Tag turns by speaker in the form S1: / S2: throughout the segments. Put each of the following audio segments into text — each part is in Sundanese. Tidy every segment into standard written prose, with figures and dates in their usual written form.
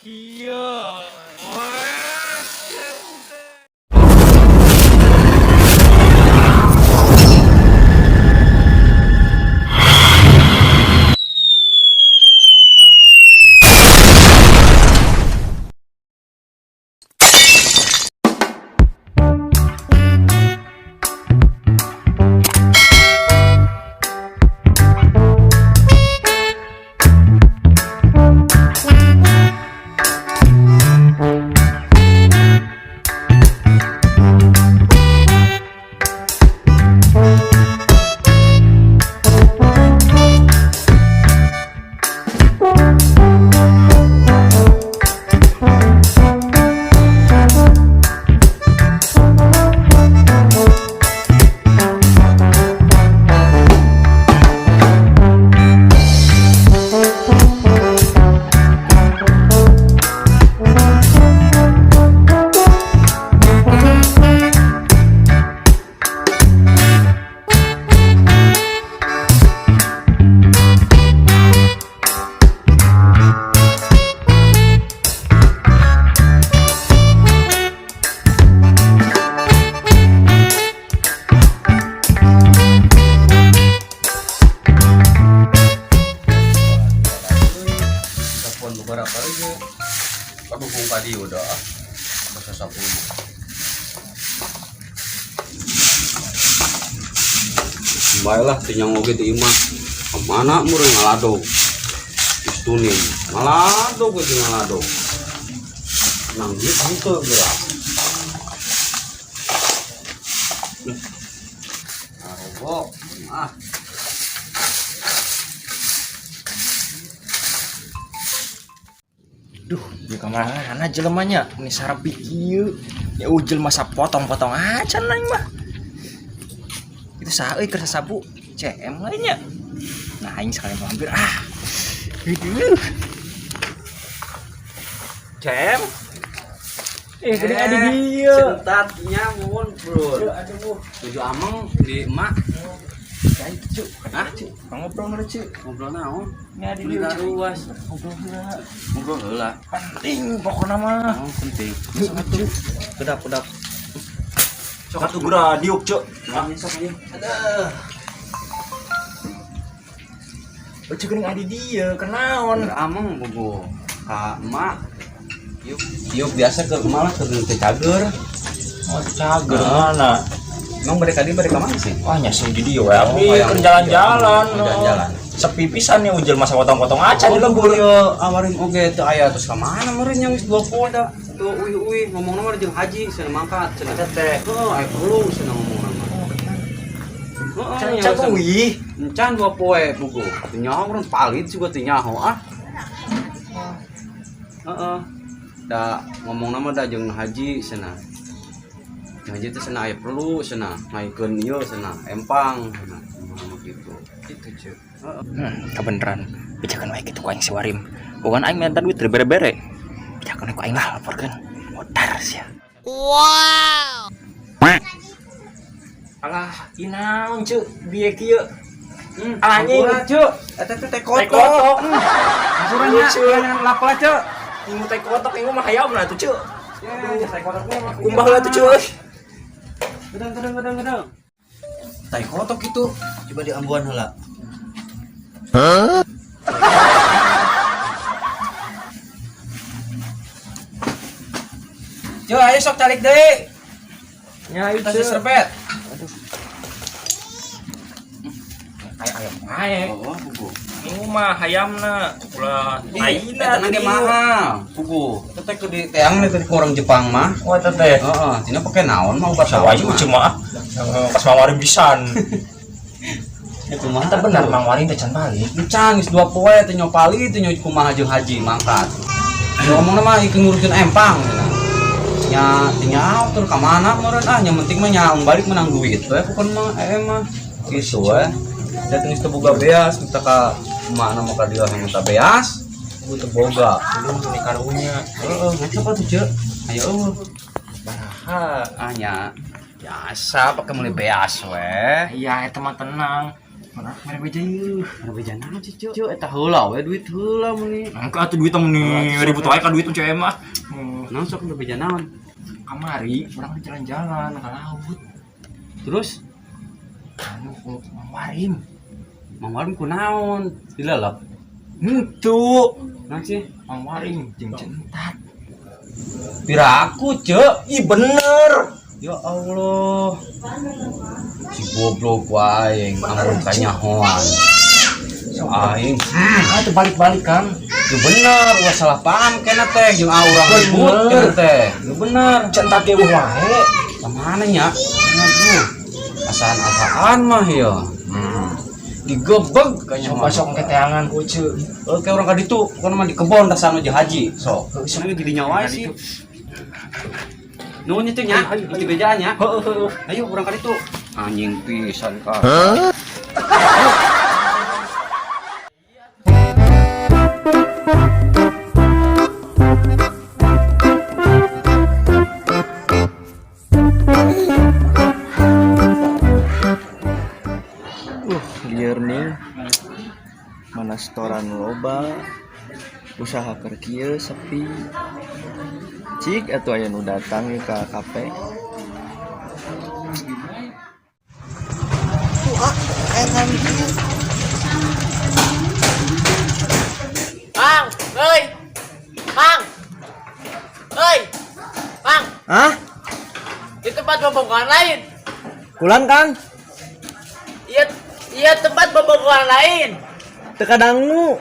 S1: Kieu.
S2: Telepon beberapa aja. Aduh, kung tadi udah ah. Masa sapu. Baiklah, tinyang oge di imah. Kemana murah ngalado? Istunin. Ngalado ge di ngalado. Nang duit henteu geura. Nah, ah.
S1: Duh, di kamana jelemanya? Ini sarapi kieu. Ya ujel masa potong-potong aja nang mah. Itu saha euy keur sasapu CM lainnya. Nah, aing sekalian mampir ah. Aduh. CM. Eh, gede ada dia.
S2: Sentat nyamun, bro.
S1: Aduh.
S2: Tujuh ameng di emak.
S1: Cai, cu.
S2: Hah?
S1: Cu. Ngobrol heula, cu.
S2: Ngobrol naon?
S1: Nya di
S2: Beli
S1: dieu, Cu.
S2: ruas.
S1: Ngobrol heula.
S2: Ngobrol heula.
S1: Penting pokokna mah.
S2: Oh, penting. Sok atuh. Kedap, kedap.
S1: Sok atuh geura diuk, cu.
S2: Nah, sok ayo.
S1: Aduh. Ucu geuning adi dieu, kenaon?
S2: Ameng bogo ka emak. Yuk, yuk biasa ke emak lah ke teh cager.
S1: Oh, cager mana?
S2: Emang mereka di mereka mana sih?
S1: Wah, nyasar di dieu we. Abi
S2: Oh,
S1: keur jalan-jalan.
S2: Oh, jalan-jalan.
S1: Sepi pisan nih ujel masa potong-potong aja di lembur.
S2: Yo, awarin oge teu aya terus ka mana meureun yang geus dua poe da. Tuh uih-uih ngomongna mah jeung haji cenah mangkat cenah.
S1: Eta teh.
S2: Heuh, aya perlu cenah ngomongna mah. Heeh,
S1: Can
S2: nya
S1: can
S2: cenah.
S1: uih.
S2: Encan dua poe buku. Teu nyaho urang palid juga teu nyaho ah. Heeh. Da ngomongna mah da jeung haji cenah. Jeung haji teh cenah aya perlu cenah ngaikeun ieu cenah empang cenah ngomongna mah kitu.
S1: Itu, cu.
S2: Heeh.
S1: Kebeneran. Bejakeun wae kitu ku aing si Warim. Bukan aing minta duit bere-bere. Bejakeun ku aing lah laporkeun. Modar sia.
S3: Wow.
S1: Alah, ieu naon cu? Bieu kieu. Anjing.
S2: Hampura, Cuk. Eta teh teh
S1: Teh
S2: kotok.
S1: kotok.
S2: Hampura nya,
S1: Lucu.
S2: lapel Cuk.
S1: Ingu teh kotok, ingu mah hayam lah tuh, cu.
S2: Ya, teh kotok mah.
S1: Kumbah lah tuh, cu.
S2: Gedang, gedang, gedang, gedang. Tai kotok itu coba diambuan heula. Cuk, ayo sok calik deui.
S1: Ya,
S2: Kita serbet.
S1: Kayak ayam wae.
S2: Oh, buku.
S1: Ingu mah hayamna ulah
S2: Aina
S1: aina
S2: ge mahal. Buku. Eta teh di teang teh ku orang Jepang mah.
S1: Wah, eta teh.
S2: Heeh, tina pake naon mah obat
S1: Sawayu
S2: mah.
S1: cuma ah. Pas Mang Warim pisan.
S2: Itu mah
S1: Eta benar Mang Warim teh can balik.
S2: Encan geus dua poe teh nyopali teh nyoy kumaha jeung haji mangkat. Ngomongna mah ikeun ngurukeun empang cenah. Nya teu nyaho tur ka mana meureun ah, nya penting mah nyaho balik menang duit we pokon mah mah. Gitu we. Da teu geus teu boga beas minta ka emakna mah ka dieu minta beas. Kudu teu boga.
S1: Belum ini karunya.
S2: Heeh, ngacok atuh ceuk. Ayo eueuh.
S1: Baraha.
S2: Ah nya biasa pake meuli beas we.
S1: Iya, eta mah tenang. Mana mere beja ieu.
S2: Mere beja naon sih, Cuk? Cuk, eta heula we duit heula meuni.
S1: Engke atuh duit mah ribut wae ka duit cewek mah.
S2: Naon sok mere beja naon?
S1: Kamari urang jalan-jalan ke laut.
S2: Terus
S1: anu ku Mang Warim.
S2: Mang Warim kunaon? Dilalap.
S1: Henteu.
S2: Naon sih?
S1: Mang Warim jeung Centat.
S2: Piraku, Cuk.
S1: Ih bener.
S2: Ya Allah. Si goblok wae amun kanyahoan. Aing.
S1: Ah, tuh balik-balik, Kang.
S2: Ya bener, ulah salah paham kena teh jeung urang ribut kena teh. Ya bener.
S1: Centat ge eueuh wae.
S2: Kamana nya? Aduh. Asaan-asaan mah ya. Digebeg kanyahoan.
S1: Sok-sok ke teangan ku Ceu.
S2: Oke, urang ka ditu, pokona mah di kebon rasana jeung haji. Sok. Heuh, di dinya wae sih. Nuhun itu nya, itu bejaan nya.
S1: Heeh.
S2: Ayo urang ka ditu. Anjing pisan ka.
S4: Lieur nih. Mana setoran loba. Usaha keur kieu sepi. Cik atuh aya nu datang ye ka kafe.
S3: Mang, oi. Mang. Oi. Mang,
S4: Hah?
S3: di tempat bobogohan lain.
S4: Kulan, Kang?
S3: Iya, iya tempat bobogohan lain.
S4: Teu kadangu.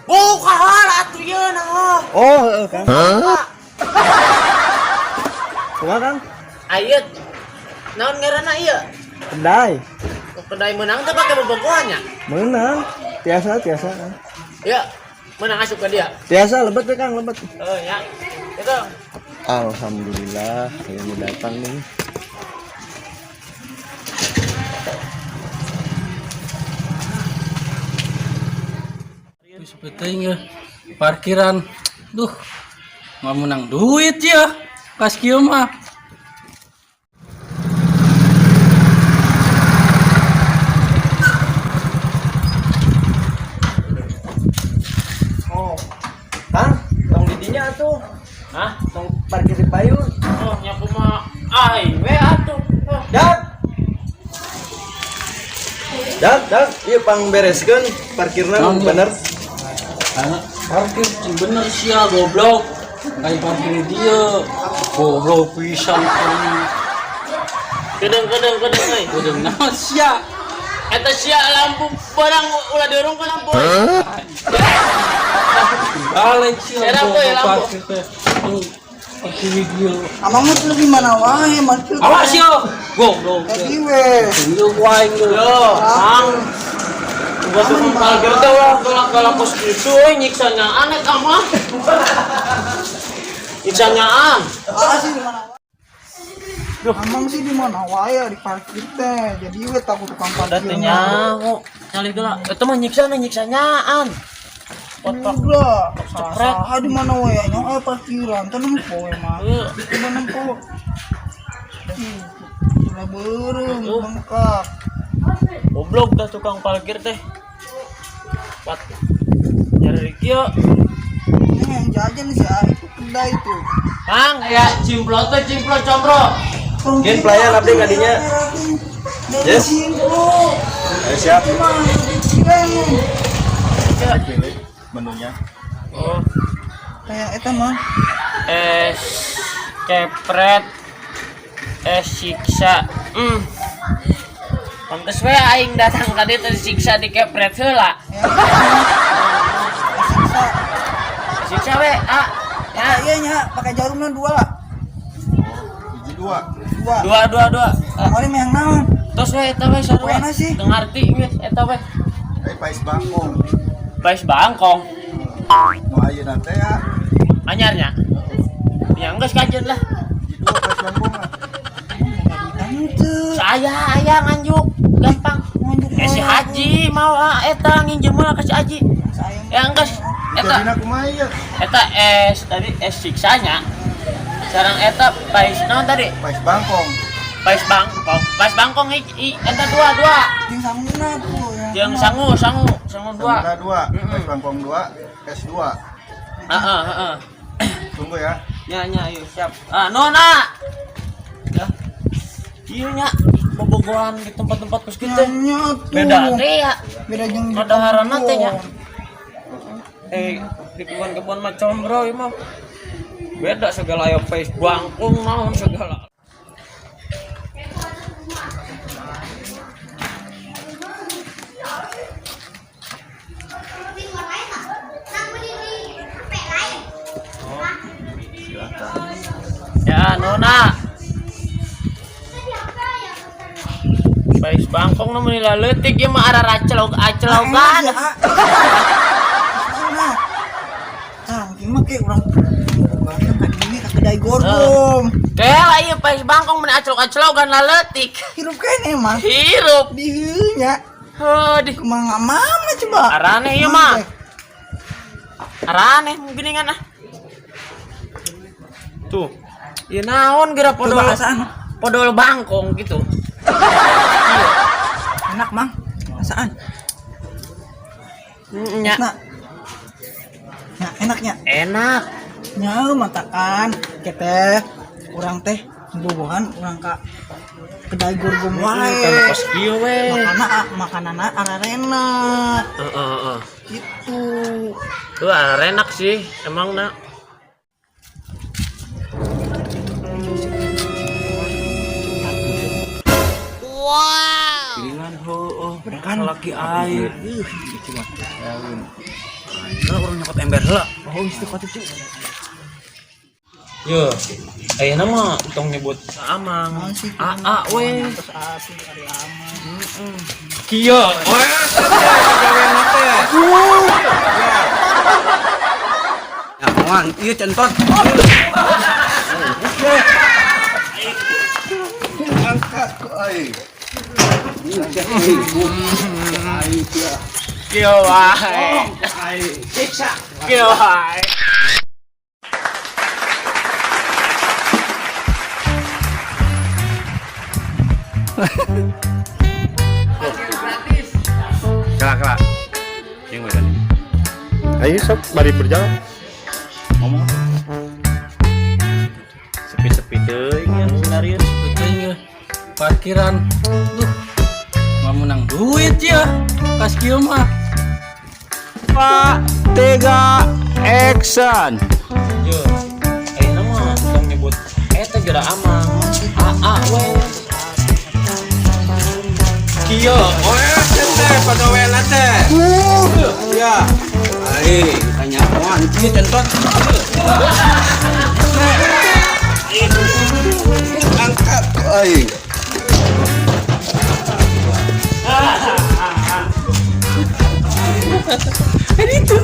S3: Bukan atuh ieu nah.
S4: Oh, heeh, Kang. Kumaha, Kang?
S3: Ayeut. Naon ngaranna ieu?
S4: Kedai.
S3: Kedai menang teh pake bobogohannya.
S4: Meunang. Tiasa, tiasa, Kang.
S3: Ya, menang asup ke dia.
S4: Tiasa lebet we, Kang, lebet.
S3: Oh, ya. Itu.
S4: Alhamdulillah, aya nu datang nih.
S5: Sepertinya parkiran, duh, nggak menang duit ya, pas kieu mah.
S4: Oh. Kang, tong di dinya atuh.
S3: Hah?
S4: Tong parkir di payun.
S3: Oh, nya kumaha aing we atuh. Oh.
S4: Dag. Dag, dag, ieu pangbereskeun parkirna
S5: Naon,
S4: bener.
S5: Parkir sih bener sih ya, goblok. Kayak parkir dia, goblok pisan kamu.
S3: Kedeng kedeng kedeng euy.
S5: Udah naon sia.
S3: Eta sia lampu barang ulah diurungkeun lampu.
S5: Balik sia.
S3: Serang, boy,
S5: goblok
S3: lampu.
S5: parkir teh. Tuh, parkir dia.
S6: Amang mah lebih mana wae parkir.
S5: Awas yo, goblok.
S6: Tadi we.
S5: Lu wae lu.
S3: Yo, Mang. Gua tuh parkir teh ulah galak-galak kos gitu euy nyiksa nyaan eta mah. Nyiksa nyaan.
S6: Ah sih di mana wae. Amang sih di mana wae di parkir teh. Jadi we takut tukang
S3: Udah
S6: parkir.
S3: teh nyaho. Nyali geula. Eta mah nyiksa nyiksa nyaan. Otak
S6: Udah,
S3: Cepret.
S6: salah di mana wae nya aya parkiran teh nempo we mah.
S3: Heuh.
S6: Coba nempo. Sudah beureum bengkak.
S3: Goblok dah tukang parkir teh. Pat. Nyari kieu.
S6: Ini yang jajan si A itu kedai tuh.
S3: Kang, ya cimplot teh cimplot combro.
S4: Gen pelayan abdi ka dinya. Yes. Ayo siap. Pilih menunya.
S3: Oh,
S6: Kayak eta mah.
S3: es kepret, es siksa. Pantes we aing datang tadi tersiksa di kepret heula.
S6: Siksa.
S3: Siksa we, ah. Ya,
S6: Ya, iya nya pakai jarumnya dua lah.
S4: Hiji dua.
S6: Dua.
S3: dua dua dua. Ah,
S6: Kemarin yang naon?
S3: tos we eta we sarua.
S6: Kuena sih.
S3: Teu ngarti geus eta we.
S4: Eh pais bangkong.
S3: Pais bangkong.
S4: Nu ayeuna teh ya.
S3: Anyarnya. Ya geus kajeun lah.
S4: Hiji dua pais bangkong lah.
S6: Henteu.
S3: Saya aya nganjuk gampang.
S6: Nganjuk
S3: Eh si Haji mau ah eta nginjem lah ke si Haji.
S6: Sayang.
S3: Ya geus eta
S4: Jadina kumaha ieu?
S3: eta es tadi es siksanya. Sarang eta pais naon tadi?
S4: Pais bangkong.
S3: Pais bangkong. Pais bangkong i, eta dua dua.
S6: Jeung sanguna tuh ya.
S3: Yang sangu, sangu, sangu dua.
S7: Samudra 2, es bangkong 2, es 2.
S3: Heeh, heeh.
S7: Tunggu ya.
S3: Nya nya ayo siap. Ah, nona. Ya. Iya nya, bobogohan di tempat-tempat kos kitu.
S6: Nya tuh.
S3: Beda teh ya.
S6: Beda jeung di
S3: Kadaharana teh nya.
S6: kampung.
S3: Eh, di kebun-kebun mah combro ieu mah. Beda segala aya face bangkung naon segala. Ya, nona. Pais bangkong nu meuni leutik ieu mah araracelog acelogan.
S6: Enak ya. Enak. Tah, mungkin mah kayak urang bobogohan ka dieu ka kedai gorgom.
S3: Kela ieu pais bangkong meuni acelog-acelogan leutik.
S6: Hirup kene mah.
S3: Hirup.
S6: Dieu nya.
S3: Heuh, di
S6: Kumaha mama coba.
S3: Araneh ieu mah. Araneh geuningan ah. Tuh. Ieu naon geura podol
S6: Coba asaan.
S3: podol bangkong gitu.
S6: Enak, Mang. Asaan.
S3: Nya.
S6: Nah. Nah, enaknya.
S3: Enak.
S6: Nya matakan kete urang teh bobogohan urang ka kedai gorgom wae.
S3: Kan kos kieu we.
S6: Makana makanana arenak
S3: Heeh, heeh.
S6: gitu.
S3: Tuh arenak sih emang nak.
S2: Piringan heueuh.
S6: Kan
S2: Laki aing. Nah, urang nyokot ember heula.
S4: Oh, itu patut cuy.
S3: Yo, ayeuna mah tong nyebut Amang.
S6: Naon sih?
S3: AA we.
S6: Terus atuh ari amang.
S3: Kieu. We.
S2: Ya, moal ieu centot.
S7: Angkat ku aing.
S3: Kieu wae. Siksa. Kieu wae.
S2: Kela kela. Jeung we tadi.
S7: Ayo sok mari berjalan.
S2: Ngomong.
S4: Sepi-sepi teuing ya skenario.
S5: Betulnya ya. Parkiran. Duh. Nggak menang duit ya. Pas kieu mah.
S2: 4 3 action.
S3: Yo, ayeuna mah tong nyebut eta geura Amang. AA we.
S2: Kieu we teh pagawean teh. Ya. Ai, tanya moal ieu centot.
S7: Angkat ku aing.
S5: Ini tuh.